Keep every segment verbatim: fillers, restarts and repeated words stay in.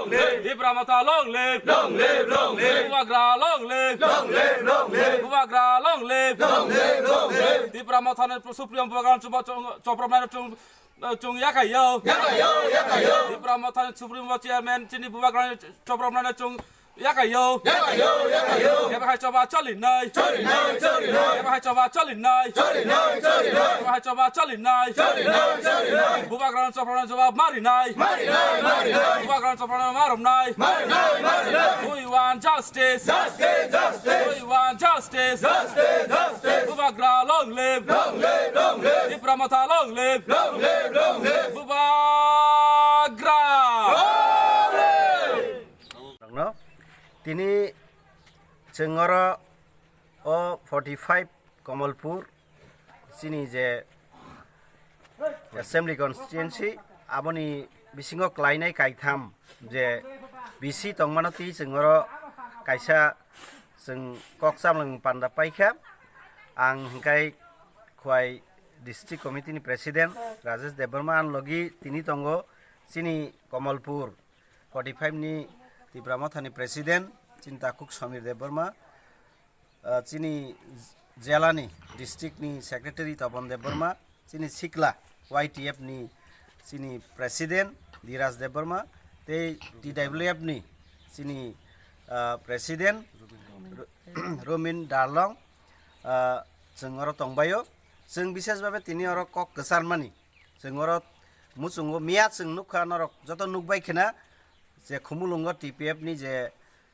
Tipra Motha long live! Long live, long live! Bubagra long live! Long live, long live! Bubagra long live! Long live, long live! Tipra Mothani Supreme Bubagra Chopropnai chung, chung yakai yo. Yakai yo, yakai yo. Tipra Mothani Supreme Chairman chini Bubagra Chopropnai chung yakai yo. Yakai yo, yakai yo. Eba hai choba choli nai. Choli nai, choli nai. Eba hai choba choli nai. Choli nai, choli nai. Eba hai choba choli nai. Choli nai, choli nai. Bubagra Chopropnai jawab mari nai. Mari nai, mari nai. Bubagra Chopropnai marom nai. Mari nai, mari nai. We want justice. Justice, justice. We want justice. Justice, justice. Bubagra long live. Long live, long live. Tipra Motha long live. Long live, long live. Bubagra. Long live. Tini chwng oro o forty five Kamalpur chini je assembly constituency, aboni bisingo klainai kaitham je B C tongmano twi chwng oro kaisa chwng kok chamlwng panda paikha. Ang hwnkhe Khwai District Committee ni President Rajesh Debbarma, ani logi tini tongo chini Kamalpur forty five ni Tipra Mothani President chini takhuk Samir Debbarma, ah, chini jela ni district ni Secretary Tapan Debbarma, chini sikla Y T F ni chini President Diraj Debbarma, tei T W F ni chini, ah, President Ru-, Rumin Darlong, ah, chwng oro tongbaio. Chwng bishes babe tini oro kok kwcharmani. Chwng oro muchungo miya chwng nukha norok joto nukbai khena je Khumulwngo T P F ni je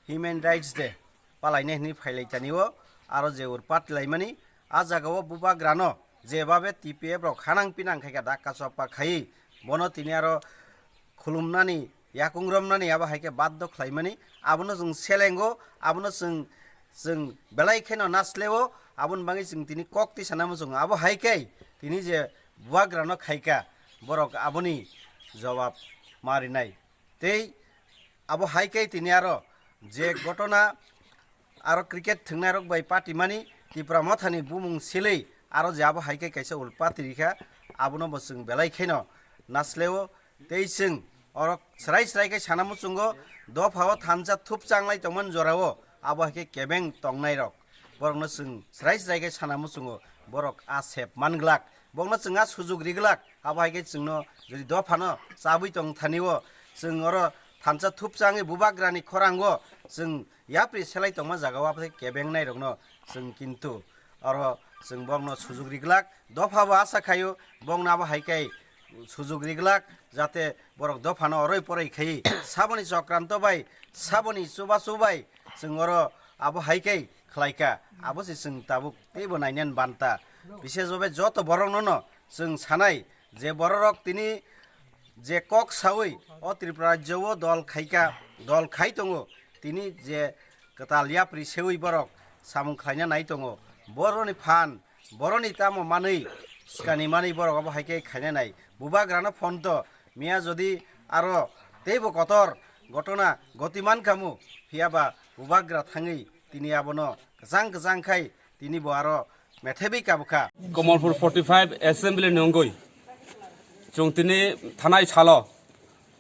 Human Rights Day palainai hwnwi phailai tanio, aro je urpat laimani a jagao bubagrano jebabe T P F rok hanang pinang khaikha dakka choppa khaiwi bono tini aro khulumnani, yakung romnani abo hai khe baddo khlaimani, abono chwng selengo, abono chwng, chwng belai kheno nasleo, aboni bagwi chwng tini kok twi sana muchungo. Abo hai khe tini je bubagrano khaikha, borok aboni jawab ma rinai. Tei abo hai khe tini aro je gotona aro cricket thwngnai rok bai patimani Tipra Mothani bumung silei aro je abo hai khe kaisa ulpati rikha, abono bo chwng belai kheno nasleo. Tei chwng oro srai srai khe sana muchungo, dophao thansa thup changlai tongmani jorao abo hai khe kebeng tongnai rok, borokno chwng srai srai khe sana muchungo, borok a sep man glak, borokno chwng a sujuk ri glak. Abo hai khe chwngno jodi dophano chabwi tong thanio, chwng oro thansa thup changwi bubagrani khorango chwng yapri selai tongma jagao abo hai kebeng nai rokno chwng kintu oro chwng borokno sujuk ri glak. Dophabo asa khaio, bongno abo hai khe sujuk ri glak, jate borok dophano oroi poroi khai saboni chokranto bai, saboni chubachu bai chwng oro abo hai khe khlaikha. Abo se chwng tabuk teibo nainani banta. Bisesbabe joto borokno no chwng sanai je bororok tini je kok saui o Tripura rajyo o dol khaikha, dol khai tongo, tini je kwtal yapri seui borok samung khlaina nai tongo. Boroni phan, boroni tamo manwi, swkani manwi borok abo hai khe khaina nai. Bubagrano phone to, miya jodi aro teibo kotor gotona goti man khamu, phiyaba bubagra thangwi tini abono kwchang kwchang khai tini bo aro methebwi kabukha. Kamalpur forty five assembly ni wngwi chwng tini thanai salo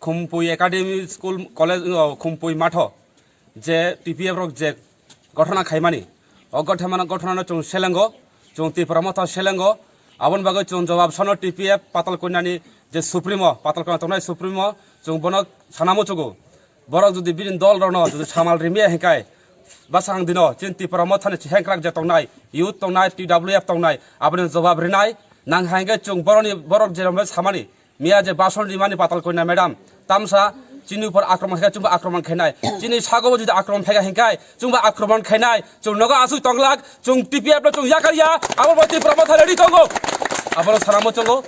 Khumpui Academy School College, o, Khumpui matho je T P F rok je gothona khaimani, o gothemano, gothonano chwng selengo, chwng Tipra Motha selengo, aboni bagwi chwng jawab sano T P F Patal Konyani je Supremo, Patal Konya tongnai Supremo, chwng bono sana muchungo. Borok jodi bini dol rokno jodi samal rimya hinkai, bwsang dino chini Tipra Mothani chihengkrak je tongnai, youth tongnai, T W F tongnai, aboni jawab rinai. Nang hai hwnkhe chwng boroni, borok je rombai samani, miya je bason rimani Patal Konya madam, tamsa chini upor akromon khaikha, chwngbo akromon khainai. Chini sagobo jodi akromon phaikha hinkai, chwngbo akromon khainai. Chwng nogo aswk tonglak, chwng T P F no chwng yakarya, abo bai Tipra Motha ready tongo. Abono sana muchungo,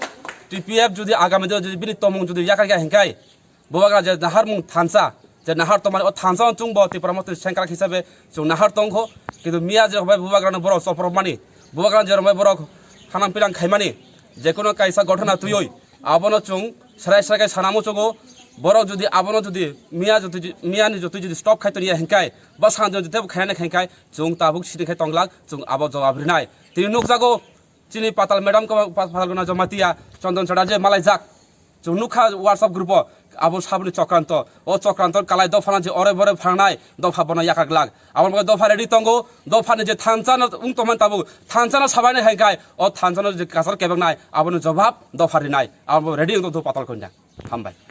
T P F jodi agami dino jodi bini tongmung jodi yakarya hinkai, Bubagra je naharmung thansa, je nahar tongmani, o thansa chwngbo Tipra Motha sengkrak hisabe chwng nahar tongkho, kintu miya je rombai bubagrano borok chopropmani, bubagrano je rombai borok hanang pinang khaimani, je kono kaisa gothona twiwi, abono chwng srai srai khe sana muchungo, borok jodi abono jodi miya jodi, miyani jotwi jodi stop khai toniya hinkai, bwskango jodi tebo khainani hinkai, chwng tabuk sini khai tonglak, chwng abo jawab rinai. Tini nukjago, chini Patal madam ko, Pa-, Patal Konya Jamatia, Chondon Chara je malaijak. Chwng nukha WhatsApp group o, Abo saboni chokranto, o chokranto kalai dophano je ore bore phangnai dopha bono yakar glak. Abo bagwi dopha ready tongo, dophani je thansa no wng tongmani tabuk thansa no sabainai hai khai o thansa no je kasar kebeknai aboni jobab dopha rinai. Abo ready wng tong patal kanya. Hambai.